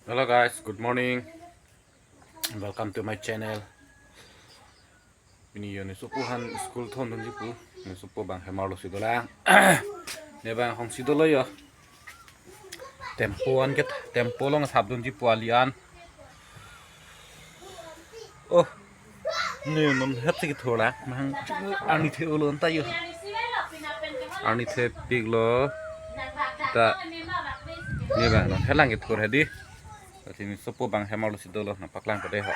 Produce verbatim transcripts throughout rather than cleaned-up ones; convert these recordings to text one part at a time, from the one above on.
Hello guys, good morning. Welcome to my channel. Pini yo ne sopo aphan school thondunji pu. Ne sopo abang hem arlo si dolang. Ne abang hong si dolo yo. Tempo an ke, tempo along thapdunji pu ali an. Oh. Ne non het si kethur la. Mahang arni the-olo anta yo. Arni thepiklo. Ta. Ne abang non het lang kethur hedi. Lasi ne sopo abang hem arlo si dolo, nangpaklang pade ho.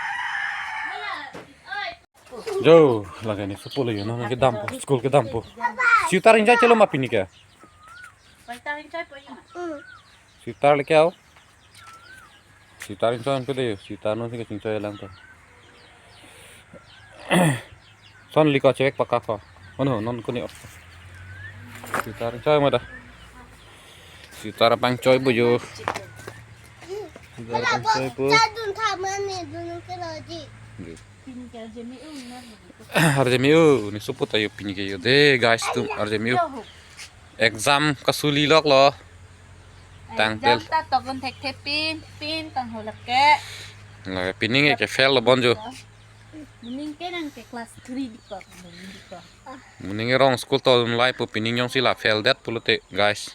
Jo, lake ne sopo lo yo, non kedampo, school kedampo. Sitar ingchoi chelo ma pini ke? Sitar le ke au? Sitar ingchoi pede yo, sitar non si kachingchoi lang to. Son liko chevek pakak ko. Ono non kuni. Sitar ingchoi ma da. Sitar pangchoi pu yo. Sitar pangchoi pu. Dun tha mane dun ke lo ji. Arjemi u, ne sopo ta yo pini ke yo de guys atum, arjemi u. Exam kasulilok lo. Tangtel. Exam ta tokun thekthe pin, pin kangho lake. La pining ke fail lo bon jo. Pining ke nang ke class three di ko, di ko. Pining rong school to lai pu pining jongsi la fail det pulote guys.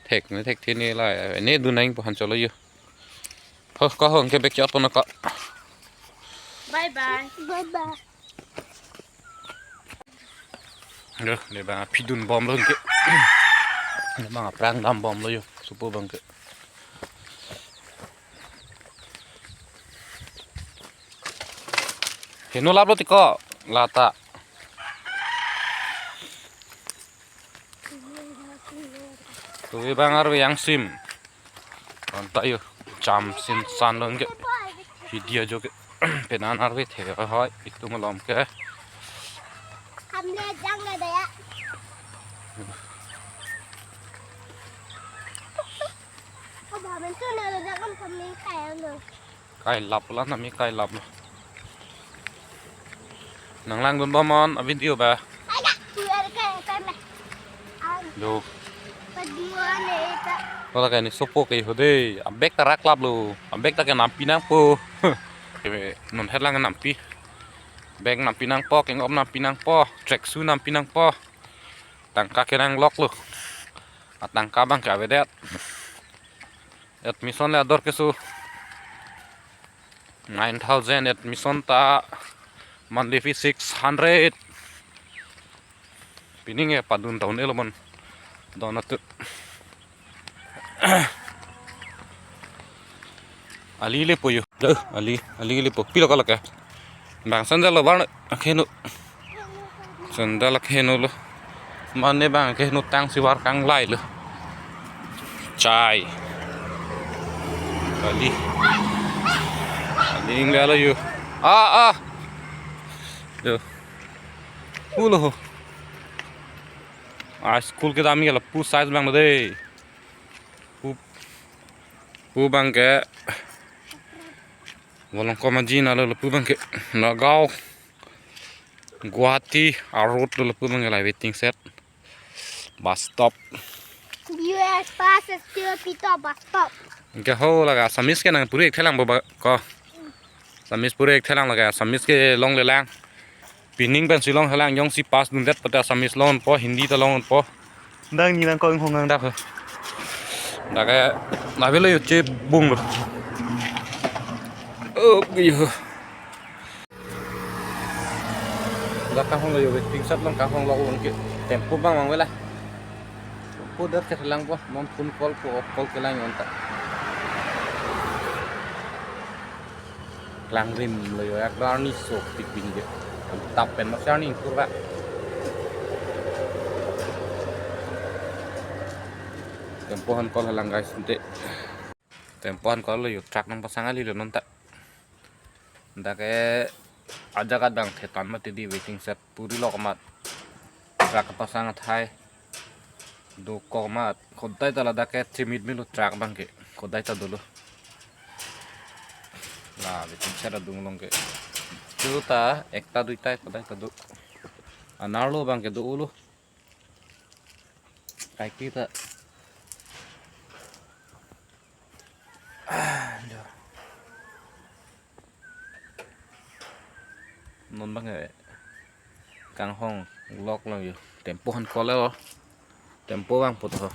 Thek ne thekthe ne la ne dun nang pu han cholo yo. Ho, ko ho, ke bek chot pono ko. Bye bye. Bye bye. Yo, ne abang aphi dunbomlo ke. Ne abang aphrang dambomlo yo, sopo abang ke. Heno laplo tiko, lata. Tuwi abang arve yang sim. Anta yo, cham sim san lo ke. Video jo ke. Penan arve the hoi, itum alom ke. Hamle jang le daya. Aba men tu na le jang am kami kaya lo. Kai lap la nami kai lap lo. Nang langdunbom non a video ba. Ai da, tu ada kai kai me. An. Do. Padua ne ta. Ko lake ne sopo ke ho de. Abag ta raklaplo. Abag ta kenampi nangpo. Ke non het lang nampi. Bag nampi nangpo, kengop nampi nangpo, tracksuit nampi nangpo. Tangka kenangloklo. Atangka abang ke avedet. Admission le ador keso nine thousand, admission ta monthly fee six hundred. Pining e padun ta un-elo mon. Don atut. Ali lepo yo. Duh, ali, ali lepo. Pilo ko lake. Bang sandal lo bar akheno. Sandal akheno lo. Mane bang akheno tang si bar kanglai lo. Chai. Ali. Ali ingle lo yo. Ah, ah. Yo. Pulo ho. Ah, school kedam ke lapu size abang lo de. Pu, pu abang ke. Volongkom aji na lo lapu abang ke. Nagaon. Guwahati a-road lo lapu abang ke la waiting shed. Bus stop. U S pass still pito bus stop. Ke ho lake Assamese ke nang puri thelang bo ba ko. Assamese puri thelang lake Assamese ke longlelang. Pining pen si longlelang jongsi pass dundet pute Assamese longpo, Hindi ta longpo. Dang ni nang ko inghong ang dak. Dak ke nave lo yo chebung lo. Oh, yo. Dak kahong lo yo waiting shed along kahong lo un ke tempo abang mang vela. Tempo dak ke langpo, non phone call po, call kelang unta. Klangrim lo yo, ekdom arni sopik pini ke. Tap pen mas arni kurva. Tempo aphan call lang guys, ante. Tempo aphan call lo yo, truck nangpasang kali lo non ta. Dak ke ajak adang thetan mati di waiting shed puri lo komat. Truck pasang athai. Dokok amat. Kodai ta ladak ke three minute milo truck abang ke. Kodai ta dolo. La waiting shed adung along ke. Chuta ekta duita kodai ta do. Anerlo abang ke do-olo. Kaike ta. Ah, Non bang ke kanghong lok lang yo. Tempo han kole lo. Tempo bang puto.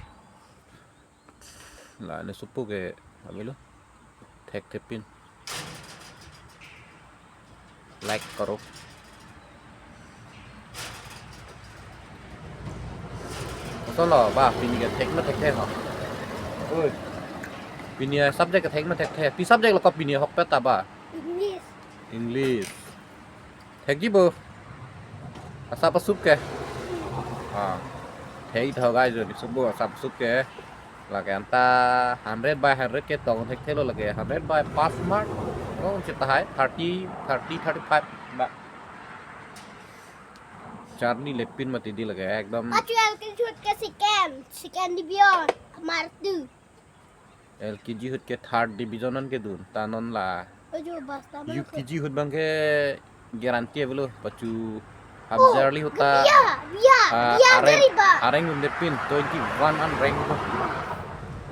La ne supu ke abilo. Thekthepin. Like karo. Kosonlo ba pini ke thek ma thekthe ho. Oi. Pini subject ke thek ma thekthe. Pi subject lo ko pini hokpet ta ba? English. English. Thekji bo. Asap asup ke. Ah. Thek tho guys, jo supu asap asup ke. Lake anta hundred by hundred ke tong thekthelo lake hundred by pass mark. Oh, chita hai thirty, thirty, thirty-five ba. Charni lepin mati di lake ekdom. Pachu L K G ahut ke second, second division, mark tu. L K G ahut ke third division an kedun, ta non la. Ojo basta U K G ahut bang ke guarantee avelo, pachu half yearly ahut ta. Biya, biya, ah, biya areng, gari ba. Areng dunde pin twenty-one an rank ko.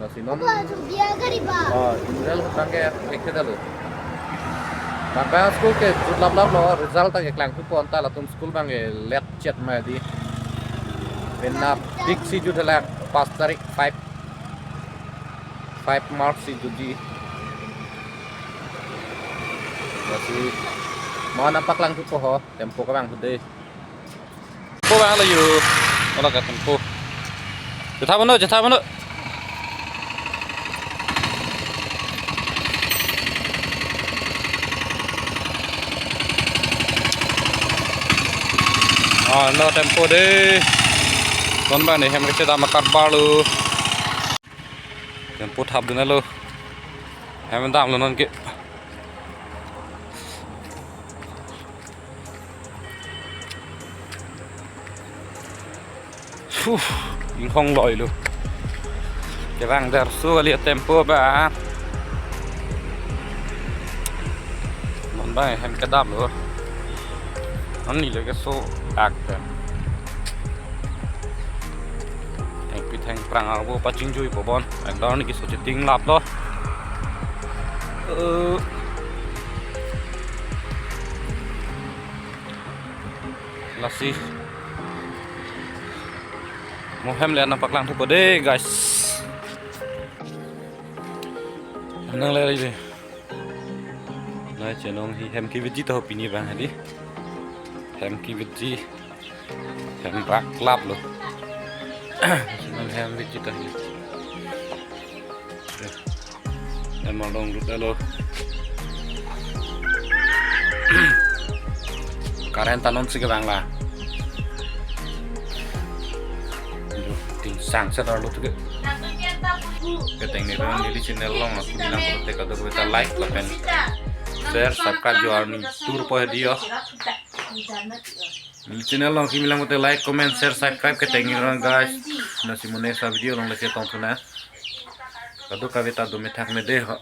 Lasi non. Ba, ojo biya gari ba. Oh, Inrel ahut bang ke thekthe lo. Bang ke school ke jut laplap lo, result ta ke klang tu pon ta latum school bang ke let chet ma di. Pen nap dik si jut la pas tarik five. Five mark si jutji. Lasi mo nangpaklang tu po ho, tempo kevang ahut de. Tempo vang lo yo. Ola ke tempo. Jetha mano, jetha mano. Ah, no tempo de. Non bang ne hem kechedam akarbar lo. Tempo thapdun lo. Hem damlo non ke. Huh, inghong loi lo. Kevang der su kali tempo ba. Non bang hem kedam lo. Ani le keso ak tem. Thengpi thengphrang arvo pachingjui po bon. Ekdor ni keso chiting lap lo. Eh. Lasi. Mo hem le nangpaklang thupo de, guys. Nang le de. Na chenong hi hem keviji to pini bang hadi. Hem keviji. Hem rak lap lo. Chenong hem viji to hi. Hem along lut lo. Current ta non si kevang la. Ting sang set arlo tu ke. Keteng ni bang neli channel along kimi lang pulote kadokave ta like lapen share, subscribe jo arni tur po hedi yo. Neli channel along kimi lang pulote like, comment, share, subscribe keteng ni bang guys. Lasi mo next video along le chetong thu na. Kadokave ta dome thakme de ho.